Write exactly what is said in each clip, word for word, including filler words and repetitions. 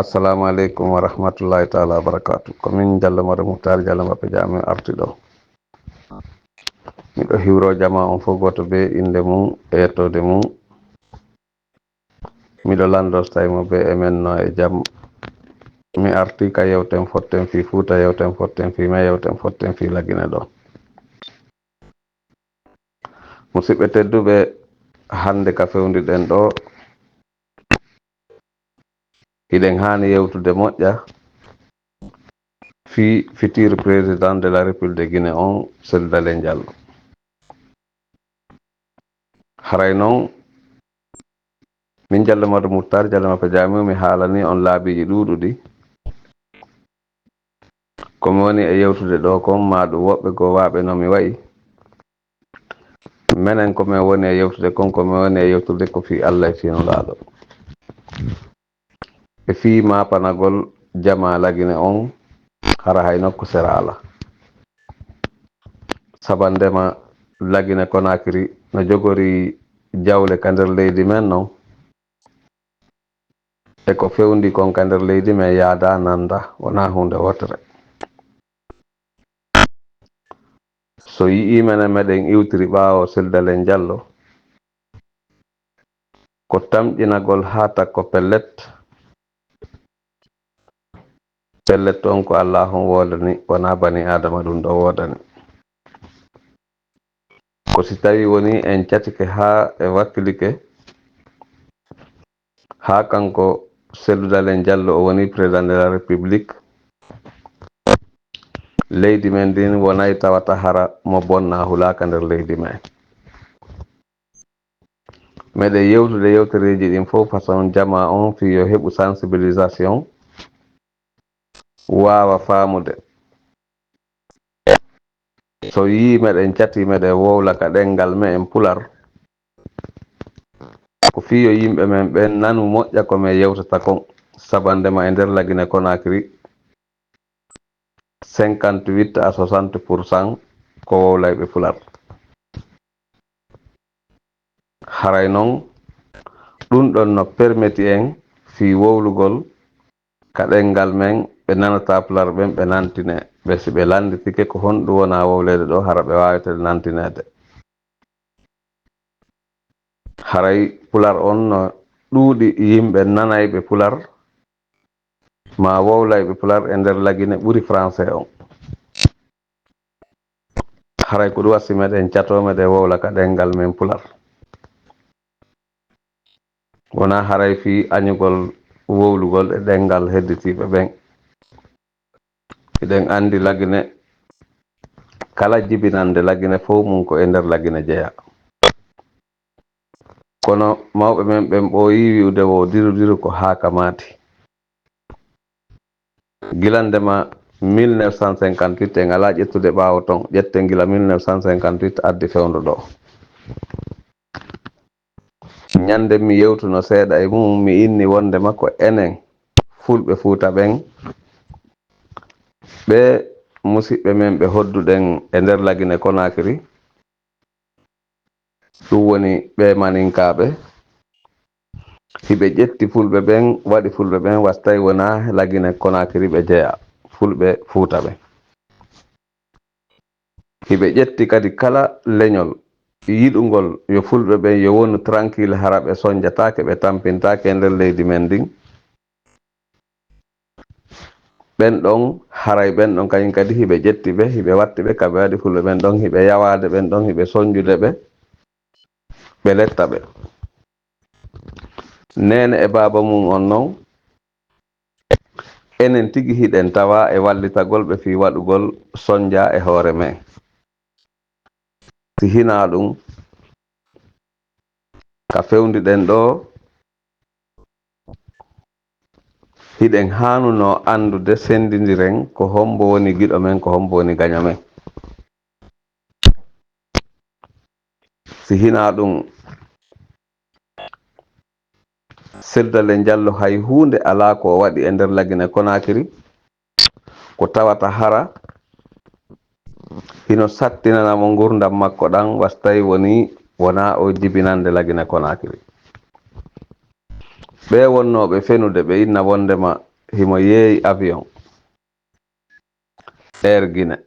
Assalamu aleykum wa rahmatullahi taala wa barakatu. Ko min Jallo Mado Mouhtar Jallo Mbappe Jami arti ɗo. Miɗo hiwro jama on fof goto be innde mum e yettode mum. Miɗo lanndo so tawi mo be e men no e jam. Mi arti ka yewten fotten fii Fuuta, yewten fotten fii me, yewten fotten fii Lagine ɗo. Musidɓe tedduɓe, hannde ka fewndiɗen ɗo, hiɗen haani yewtude moƴƴa fii futur président de la République de Guinée on, Cellou Dalein Diallo. Haray non, min Jallo Mado Mouhtar Jallo Mbappe Jami, mi haalani on laabiiji ɗuuɗuɗi. Ko mi woni e yewtude ɗo kon, maa ɗum woɓɓe goo waaɓe no mi wa'i. Menen ko min woni e yewtude kon, ko min woni e yewtude ko fii Allah e fii Nulaaɗo. E fii maapanagol jamaa Lagine on, hara hay nokku sera alaa. Sabandema Lagine Conakry no jogori jawle ka nder leydi men non. E ko fewndi kon ka nder leydi men yaadaa nanndaa, wonaa huunde wootere. So yi'ii menen meɗen iwtiri ɓaawo Cellou Dalein Diallo, ko tamƴinagol haa takko pellet, pellet on ko Allaahu on woodani, wonaa banii Aadama ɗum ɗo woodani. Ko si tawii wonii en catike haa e wakkilike, haa kanko Cellou Dalein Diallo o woni président de la République, leydi men ndin wonay tawata hara mo bonnaa hulaaka nder leydi men. Meɗen yewtude yewtereeji ɗin fof façon jamaa on fii yo heɓu sensibilisation, waawa faamude. So yii meɗen catii meɗen wowla ka ɗenngal me'en Pular, ko fii yo yimɓe men ɓen nanu moƴƴa ko men yewtata kon, sabandema e nder Lagine Conakry, cinquante-huit à soixante pour cent ko wowlayɓe Pular. Haray non, ɗum ɗon no permeti en fii wowlugol ka ɗenngal men, ɓe nanataa Pular ɓen, ɓe nantine ɓe. Si ɓe lannditike ko honɗum wonaa wowleede ɗo, hara ɓe waawete nantineede. Haray Pular on no ɗuuɗi yimɓe nanayɓe Pular, maa wowlayɓe Pular e nder Lagine ɓuri Français on. Haray ko ɗum wasi meɗen catoo meɗen wowla ka ɗenngal men Pular. Wonaa haray fii añugol wowlugol e ɗenngal hedditiiɓe ɓen. Hiɗen anndi Lagine, kala jibinannde Lagine fof mum ko e nder Lagine jeyaa. Kono mawɓe men ɓen ɓooyii wi'ude wo diru diru ko haa ka maati. Gila ndema mille neuf cent cinquante-huit en alaa ƴettude ɓaawo ton, ƴetten gila mille neuf cent cinquante-huit addi fewndo ɗo. Ñande mi yewtuno seeɗa e mum, mi inni wondema ko enen Fulɓe Fuuta ɓen, ɓe musiɓɓe men ɓe hodduɗen e nder Lagine Conakry, ɗum woni ɓe Maninkaaɓe, hiɓe ƴetti Fulɓe ɓen, waɗi Fulɓe ɓen, wasi tawi wonaa Lagine Conakry ɓe jeyaa, Fulɓe Fuuta ɓen. Hiɓe ƴetti kadi kala leñol yiɗungol yo Fulɓe ɓen yo wonu tranquille, hara ɓe sonjataake, ɓe tampintaake e nder leydi men ndin. Ɓen ɗon, haray ɓen ɗon kañum kadi hiɓe ƴetti ɓe, hiɓe watti ɓe, ka ɓe waɗi Fulɓe ɓen ɗon, hiɓe yawaade ɓen ɗon, hiɓe sonjude ɓe, ɓe letta ɓe. Neene e baaba mum on non, enen tigi hiɗen tawa e wallitagol ɓe fii waɗugol sonja e hoore men. Si hinaa ɗum, ka fewndiɗen ɗo, hiɗen haanunoo anndude, senndindiren ko hombo woni giɗo men, ko hombo woni gaño men. Si hinaa ɗum, Cellou Dalein Diallo hay huunde alaa ko o waɗi e nder Lagine Conakry, ko tawata hara hino sattinana mo ngurndan makko ɗan, wasi tawi wonii wonaa o jibinannde Lagine Conakry. Ɓee wonnooɓe fenude, ɓe inna wondema himo yeeyi avion Air Guinée.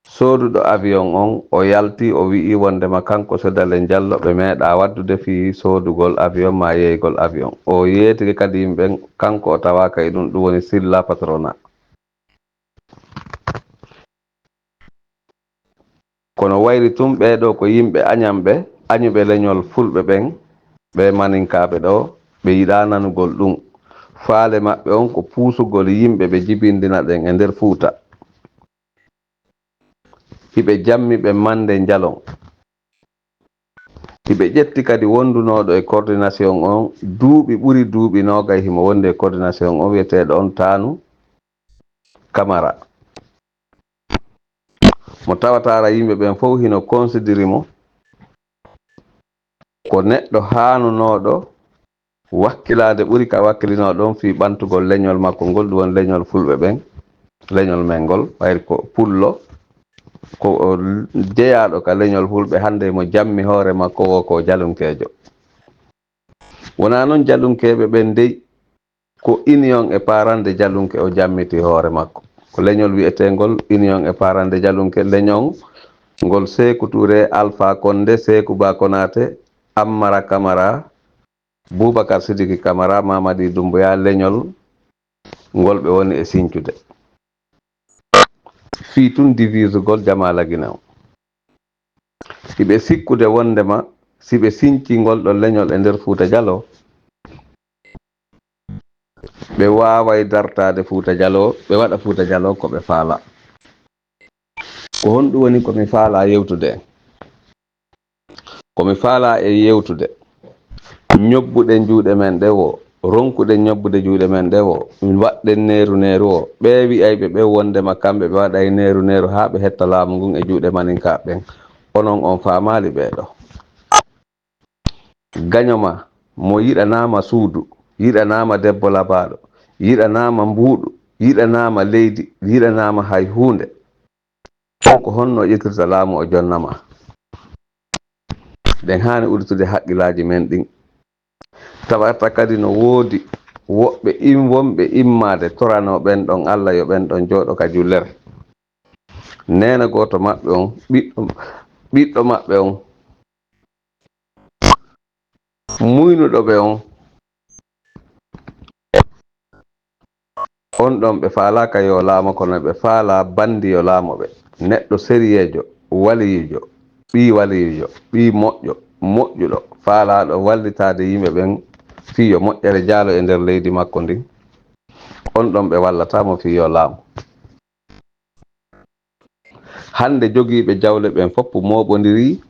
Sooduɗo avion on, o yalti, o wi'i wondema kanko Sedalen Jallo ɓe meeɗaa waddude fii soodugol avion maa yeeyigol avion. O yeetike kadi yimɓe ɓen, kanko o tawaaka e ɗun, ɗun woni Silla Patrona. Kono wayri tun ɓee ɗoo ko yimɓe aɲanɓe, aɲuɓe leɲol fulɓe ɓen, ɓee maninkaaɓe ɗoo, ɓe yiɗaa nanugol ɗun. Faale maɓɓe on ko puusugol yimɓe ɓe jibindina ɗen e nder Fuuta. Hiɓe jammi ɓe mande njalon. Hiɓe ƴetti kadi wondunooɗo e coordination on duuɓi ɓuri duuɓi noogay himo wondi e coordination on wi'eteeɗo on Taanu Kamara. Mo tawataara yimɓe ɓen fow hino konsidiri mo ko neɗɗo haanunooɗo wakkilaade ɓuri ka wakkilinoo ɗon fii ɓantugol leɲol makko ngol, ɗun woni leɲol fulɓe ɓen, leɲol men ngol, ɓayri ko pullo, ko o jeyaaɗo ka leɲol fulɓe, hande mo jammi hoore makko woo ko jalunkeejo. Wonaa non jalunkeeɓe ɓen dey, ko Union e Parents de Jalunke o jammiti hoore makko. Ko leɲol wi'eteengol Union e Parents de Jalunke, leɲol ngol Seeku Ture, Alpha Konde, Seeku Ba Konate, Ammara Kamara, Bubakar Sidiki Kamara, Mamadi Dumbuya, leɲol ngol ɓe woni e sincude. Fii tun divisugol jamaa Lagine on. Hiɓe sikkude wondema si ɓe sincii ngol ɗon leɲol e nder Fuuta Jaloo, ɓe waaway dartaade Fuuta Jaloo, ɓe waɗa Fuuta Jaloo ko ɓe faalaa. Ko honɗun woni ko mi faalaa yewtude en? Ko mi faalaa e yewtude, ɲobbuɗen juuɗe men ɗe woo, ronkuɗen ɲobbude juuɗe men ɗe woo, waɗɗen neeru neeru woo. Ɓee wi'ayɓe ɓen wondema kamɓe ɓe waɗay neeru neeru haa ɓe hetta laamu ngun e juuɗe maninkaaɓe ɓen. Onon on faamaali ɓee ɗoo. Gaɲo maa, mo yiɗanaama suudu, yiɗanaama debbo labaaɗo, yiɗanaama mbuuɗu, yiɗanaama leydi, yiɗanaama hay huunde. On ko honno o ƴettirta laamu o jonna maa? Ɗen haani uditude haqqilaaji men ɗin. Tawata kadi no woodi woɓɓe im-, wonɓe immaade toranoo ɓen ɗon Alla yo ɓen ɗon jooɗo ka jullere. Neene gooto maɓɓe on, ɓiɗɗo, ɓiɗɗo maɓɓe on, muynuɗo ɓe on, on ɗon ɓe faalaaka yo laamo, kono ɓe faalaa banndi yo laamo ɓe. Neɗɗo seriyeejo, waliyiijo, ɓii waliyiijo, ɓii moƴƴo, moƴƴuɗo, faalaaɗo wallitaade yimɓe ɓen fii yo moƴƴere jaalo e nder leydi makko ndin, on ɗon ɓe wallataa mo fii yo laamo. Hannde jogiiɓe jawle ɓen fow mooɓondirii,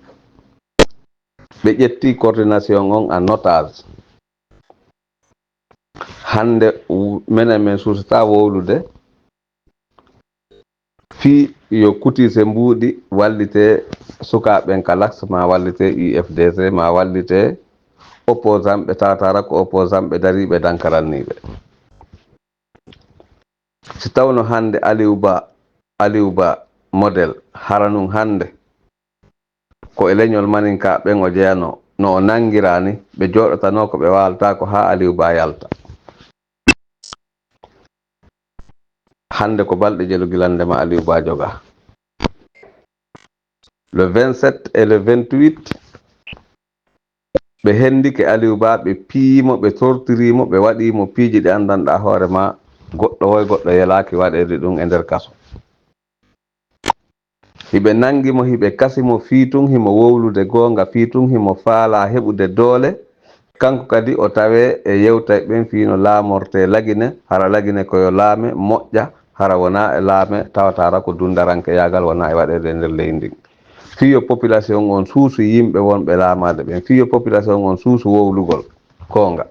ɓe ƴettii coordination on en otage. Hannde w-, menen men suusataa wowlude fii yo kutiise mbuuɗi wallitee sukaaɓe ɓen ka laks, maa wallitee U F D C, maa wallitee opposant ɓe tawataara ko opposant ɓe dariiɓe dankaranniiɓe. Si tawno hannde Aliou Ba, Aliou Ba model, hara nun hannde ko e leñol maninka ɓen o jeyanoo, no o nanngiraa ni, ɓe jooɗotanoo ko ɓe waaltaako haa Aliou Ba yalta. Hannde ko balɗe jelu gila ndema Aliou Ba jogaa. Le vingt-sept et le vingt-huit, ɓe hendike Aliou Ba, ɓe piyi mo, ɓe tortiri mo, ɓe waɗi mo piiji ɗi anndanɗaa hoore maa, goɗɗo woy goɗɗo yelaaki waɗeede ɗum e nder kaso. Hiɓe nanngi mo, hiɓe kasi mo, fii tun himo wowlude goonga, fii tun himo faalaa heɓude doole. Kanko kadi o tawee e yewtay ɓen fii no laamortee Lagine, hara Lagine ko yo laame moƴƴa, hara wonaa e laame tawataara ko dundaranke yaagal, wonaa e waɗeede e nder leydi ndin. Fii yo population on suusu yimɓe wonɓe laamaade ɓen, fii yo population on suusu wowlugol goonga.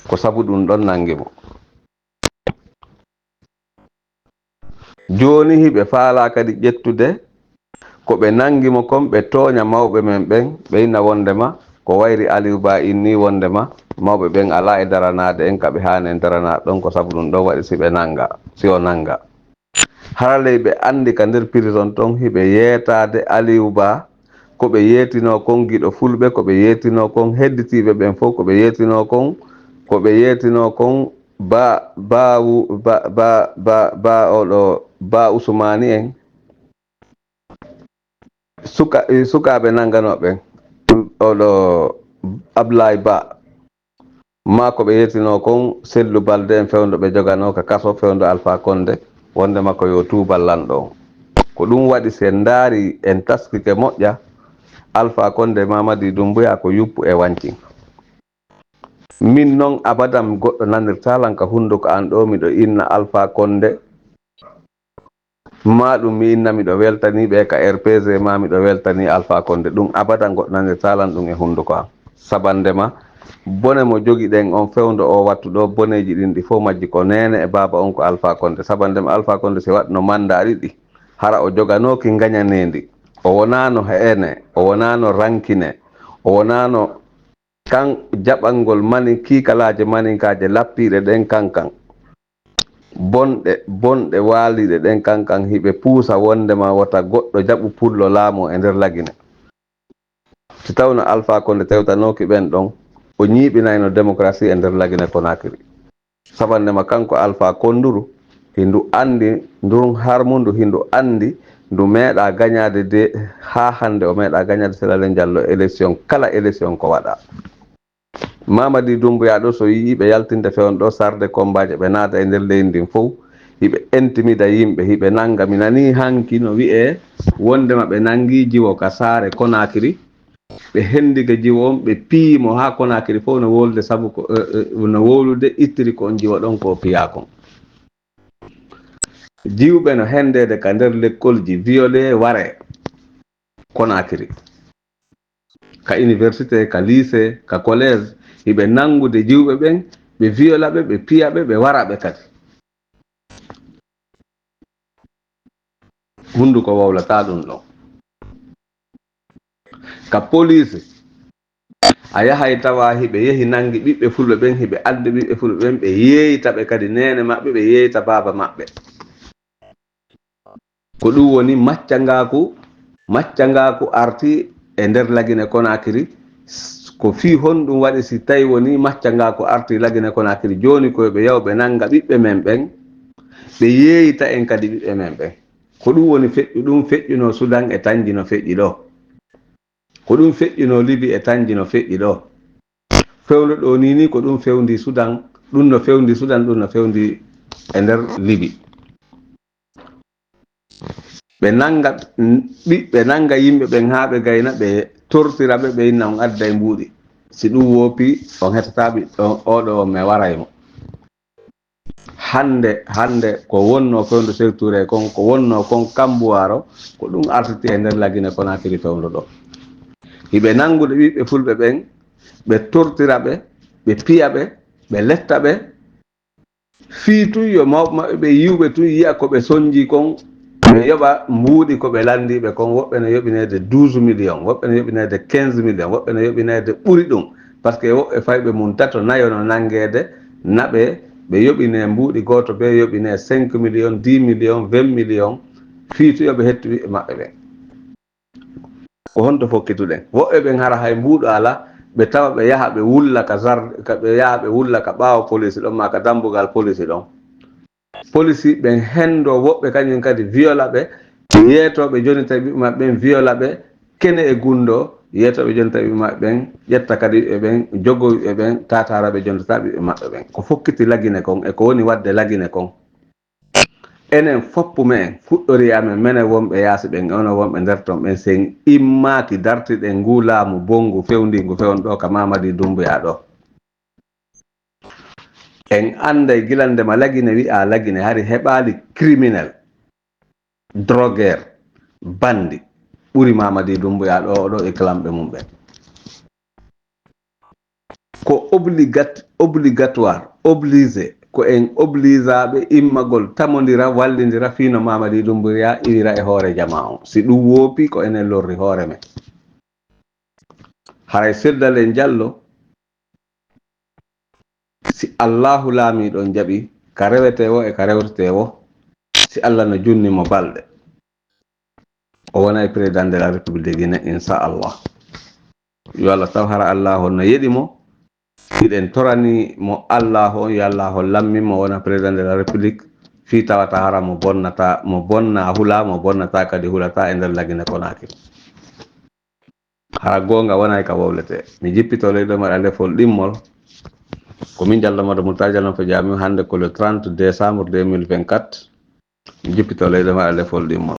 Ko sabu ɗum ɗon nanngi mo. Jooni hiɓe faalaa kadi ƴettude ko ɓe nanngi mo kon, ɓe tooña mawɓe men ɓen, ɓe inna wonndema ko wayri Aliou Ba inni wonndema mawɓe ɓen alaa e daranaade en ka ɓe haani en daranaade ɗon, ko sabu ɗum ɗon waɗi si ɓe nannga, si o nannga. Hara ley ɓe anndi ka nder prison ton hiɓe yeetaade Aliou Ba, ko ɓe yeetinoo kon giɗo fulɓe, ko ɓe yeetinoo kon hedditiiɓe ɓen fow, ko ɓe yeetinoo kon, ko ɓe yeetinoo kon Ba, ba, wu- ba, ba, ba, ba oɗo, ba Usumani en, suka, eh, sukaaɓe nannganooɓe, oɗo Ablaye Ba, maa ko ɓe yettinoo kon Sellu Balde en fewndo ɓe joganoo ka kaso fewndo Alpha Condé, wonde makko yo tuubal lanɗo on. Ko ɗum waɗi, si en ndaari, en taskike moƴƴa, Alpha Condé, Mamadi Doumbouya ko yuppu e wancin. Min non abadan goɗɗo nanirtaa lan ka hunduko an ɗo miɗo inna Alpha Condé, maa ɗum mi inna miɗo weltanii ɓe ka R P G, maa miɗo weltanii Alpha Condé. Ɗum abadan goɗɗo nanirtaa lan ɗum e hunduko an. Sabande ma, bone mo jogiɗen on fewndo o wattu ɗo, boneeji ɗin ɗi fof majji ko neene e baaba on ko Alpha Condé. Sabande ma, Alpha Condé si waɗno manda ɗiɗi, hara o joganooki ngañaneendi. O wonaano heene, o wonaano rankine, o wonaano kan jaɓangol mani kiikalaaje maninkaaje lappiiɗe ɗen kankan. Bonɗe, bonɗe waaliiɗe ɗen kankan hiɓe puusa wondema wota goɗɗo jaɓu pullo laamu e nder Lagine. Si tawno Alpha Condé tewtanooki ɓen ɗon, o ñiiɓinayno démocratie e nder Lagine Conakry. Sabannde ma kanko Alpha Conduru, hindu anndi ndun harmundu, hindu anndi ndu meeɗa gañaade de, haa hannde o meeɗa gañaade Sela Leng Jallo élection, kala élection ko waɗa. Mamadi Doumbouya ɗo so yi'i ɓe yaltinde fewndo ɗo sarde kombaaje, ɓe naata e nder leydi ndin fow, hiɓe entimida yimɓe, hiɓe nannga. Mi nanii hanki no wi'ee wondema ɓe nanngii jiwo ka saare Conakry, ɓe henndike jiwo on, ɓe piyi mo haa Conakry fow no wowlude, sabu ko, eh, eh, no wowlude ittiri ko on jiwo ɗon ko o piyaa kon. Jiwɓe no henndeede ka nder lekkolji, violé, waree Conakry. Ka université, ka lycée, ka collège, hiɓe nanngude jiwɓe ɓen, ɓe viola ɓe, ɓe piya ɓe, ɓe wara ɓe kadi. Hunduko wowlataa ɗum ɗon. Ka police, a yahay tawa hiɓe yehi nanngi ɓiɓɓe fulɓe ɓen, hiɓe addi ɓiɓɓe fulɓe ɓen, ɓe yeeyta ɓe kadi neene maɓɓe, ɓe yeeyta baaba maɓɓe. Ko ɗum woni maccangaaku, maccangaaku arti e nder Lagine Conakry. Ko fii honɗum waɗi si tawi woni maccangaaku arti Lagine Conakry, jooni ko yo ɓe yaw ɓe nannga ɓiɓɓe men ɓen, ɓe yeeyta en kadi ɓiɓɓe men ɓen. Ko ɗum woni feƴƴu, ɗum feƴƴuno Sudan e Tanji no feƴƴi ɗo. Ko ɗum feƴƴuno Libi e Tanji no feƴƴi ɗo. Fewndo ɗo ni, ni ko ɗum fewndi Sudan, ɗum no fewndi Sudan, ɗum no fewndi e nder Libi. Ɓe nannga, ɓi-, ɓe nannga yimɓe ɓen haa ɓe gayna, ɓe tortira ɓe, ɓe inna on adday mbuuɗi. Si ɗum woopi, on hettataa ɓiɗɗo, oɗo on mi waray mo. Hannde, hannde ko wonnoo fewndo Seeku Tuure kon, ko wonnoo kon Kambuwaaro, ko ɗum artiti e nder Lagine Konakiri fewndo ɗo. Hiɓe nanngude ɓiɓɓe fulɓe ɓen, ɓe tortira ɓe, ɓe piya ɓe, ɓe letta ɓe, fii tun yo mawɓe maɓɓe ɓe yi'u ɓe tun yi'a ko ɓe sonji kon, ɓe yoɓa mbuuɗi ko ɓe lanndiiɓe kon. Woɓɓe no yoɓineede douze millions, woɓɓe no yoɓineede quinze millions, woɓɓe no yoɓineede ɓuri ɗum. Par ce que woɓɓe fayɓe mum tato nayo no nanngeede, naɓe ɓe yoɓinee mbuuɗi, gooto bee yoɓinee cinq millions, dix millions, vingt millions, fii tun yo ɓe hettu ɓiɓɓe maɓɓe ɓen. Ko honto fokkituɗen? Woɓɓe ɓen hara hay mbuuɗo alaa, ɓe tawa ɓe yaha ɓe wulla ka zar-, ka, ɓe yaha ɓe wulla ka ɓaawo poliisi ɗon, maa ka dambugal poliisi ɗon. Poliisi ɓen henndoo woɓɓe kañum kadi viola ɓe, yeetooɓe jonita ɓiɓɓe maɓɓe ɓen viola ɓe, kene e gunndoo, yeetooɓe jonita ɓiɓɓe maɓɓe ɓen, ƴetta kadi ɓiɓɓe ɓen, jogoo ɓiɓɓe ɓen, taataara ɓe jonitata ɓiɓɓe maɓɓe ɓen. Ko fokkiti Lagine kon e ko woni waɗde Lagine kon. Enen foppu me'en fuɗɗorii amen, menen wonɓe yaasi ɓen, onon wonɓe nder ton ɓen, si en immaaki dartiɗen nguu laamu bonngu fewndiingu fewndo ɗo ka Mamadi Doumbouya ɗo. En annday gila ndema Lagine wi'aa Lagine, hari heɓaali criminel, drogueur, bandi ɓuri Mamadi Doumbouya ɗo, ɗo e clanɓe mum ɓen. Ko obligat-, obligatoire, obligé, ko en obligaaɓe immagol, tamondira, wallindira fii no Mamadi Doumbouya iwira e hoore jamaa on. Si ɗum woopii, ko enen lorri hoore men. Haray Sirda Len Jallo, si Allaahu Laamiiɗo on jaɓii, ka rewetee woo e ka rewtetee woo, si Alla no junni mo balɗe, o wonay président de la République de Guinée, inchallah. Yo Allah taw hara Allaahu on no yeɗi mo, Hiɗen torani mo Allahu on, yo Allahu lammin mo wona président de la République, fii tawata hara mo bonnata, mo bonna hula, mo bonnata kadi hulata e nder Lagine Konakry. Hara goonga wonay ka wowlete. Mi jippito leyɗo maɗa lefol ɗimmol. Ko min jallo maɗa Murtala Jallo Fo Jaami, hannde ko le trente décembre deux mille vingt-quatre. Mi jippito leyɗo maɗa lefol ɗimmol.